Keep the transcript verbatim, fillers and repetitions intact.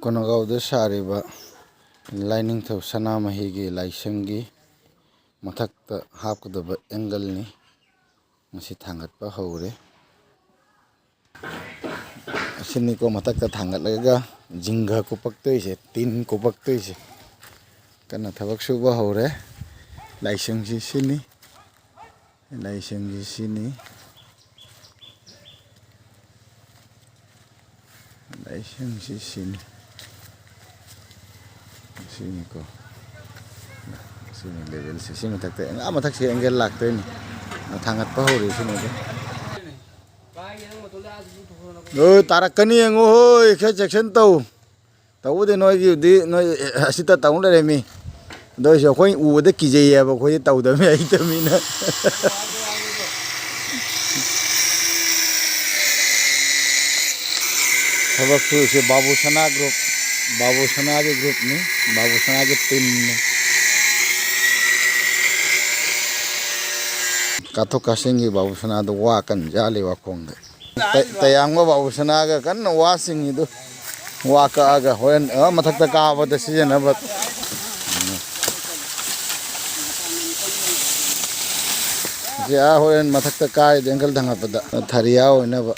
ꯀꯣꯅꯒꯥꯎꯗ ꯁꯥꯔꯤꯕ ꯂꯥꯏꯅꯤꯡꯊꯧ ꯁꯅꯥꯃꯍꯤꯒꯤ ꯂꯥꯏꯁꯪꯒꯤ ꯃꯊꯛꯇ ꯍꯥꯞꯀꯗꯕ ꯑꯦꯡꯒꯜꯅꯤ꯫ ꯃꯁꯤ ꯊꯥꯡꯒꯠꯄ ꯍꯧꯔꯦ꯫ ꯑꯁꯤꯅꯤꯀꯣ ꯃꯊꯛꯇ ꯊꯥꯡꯒꯠꯂꯒ ꯖꯤꯡꯒ ꯀꯨꯞꯄꯛꯇꯣꯏꯁꯦ, ꯇꯤꯟ ꯀꯨꯞꯄꯛꯇꯣꯏꯁꯦ꯫ ꯀꯟꯅ ꯊꯕꯛ ꯁꯨꯕ ꯍꯧꯔꯦ꯫ ꯂꯥꯏꯁꯪꯁꯤ ꯁꯤꯅꯤ꯫ ꯂꯥꯏꯁꯪꯁꯤ ꯁꯤꯅꯤ꯫ ꯂꯥꯏꯁꯪꯁꯤ ꯁꯤꯅꯤ꯫ ꯁꯤꯅꯤꯀꯣ꯫ ꯁꯤꯅꯤ ꯂꯦꯚꯦꯜꯁꯦ꯫ ꯁꯤ ꯃꯊꯛꯇ, ꯑꯥ ꯃꯊꯛꯁꯦ ꯑꯦꯡꯒꯜ ꯂꯥꯛꯇꯣꯏꯅꯤ꯫ ꯊꯥꯡꯒꯠꯄ ꯍꯧꯔꯦ ꯁꯤꯃꯗꯤ꯫ ꯑꯣꯏ, ꯇꯥꯔꯛꯀꯅꯤ ꯌꯦꯡꯉꯣ ꯍꯣꯏ, ꯈꯔ ꯆꯦꯛꯁꯤꯟ ꯇꯧ꯫ ꯇꯧꯕꯗꯤ ꯅꯣꯏꯒꯤꯗꯤ ꯅꯣꯏ ꯑꯁꯤꯗ ꯇꯧ ꯂꯩꯔꯝꯃꯤ꯫ ꯑꯗꯨ ꯑꯣꯏꯔꯁꯨ ꯑꯩꯈꯣꯏ ꯎꯕꯗ ꯀꯤꯖꯩꯌꯦꯕ, ꯑꯩꯈꯣꯏꯗꯤ ꯇꯧꯗꯕꯅꯤ ꯍꯩꯇꯕꯅꯤꯅ꯫ ꯊꯕꯛ ꯁꯨꯔꯤꯁꯦ ꯕꯥꯕꯨ ꯁꯅꯥ ꯒ꯭ꯔꯨꯞ, ꯕꯥꯕꯨ ꯁꯅꯥꯒꯤ ꯒ꯭ꯔꯨꯞꯅꯤ, ꯕꯥꯕꯨ ꯁꯅꯥꯒꯤ ꯇꯤꯝꯅꯤ꯫ ꯀꯥꯊꯣꯛ ꯀꯥꯁꯤꯟꯒꯤ ꯕꯥꯕꯨ ꯁꯅꯥꯗꯣ ꯋꯥ ꯀꯟꯅ ꯌꯥꯜꯂꯤ ꯋꯥꯈꯣꯡꯗ꯫ ꯇ-, ꯇꯌꯥꯡꯕ ꯕꯥꯕꯨ ꯁꯅꯥꯒ ꯀꯟꯅ ꯋꯥ ꯆꯤꯡꯉꯤꯗꯨ꯫ ꯋꯥ ꯀꯛꯑꯒ ꯍꯣꯔꯦꯟ, ꯑ, ꯃꯊꯛꯇ ꯀꯥꯕꯗ ꯁꯤꯖꯤꯟꯅꯕ꯫ ꯁꯤ, ꯑ, ꯍꯣꯔꯦꯟ ꯃꯊꯛꯇ ꯀꯥꯏꯗ ꯑꯦꯡꯒꯜ ꯊꯥꯡꯒꯠꯄꯗ ꯊꯔꯤꯌꯥ ꯑꯣꯏꯅꯕ꯫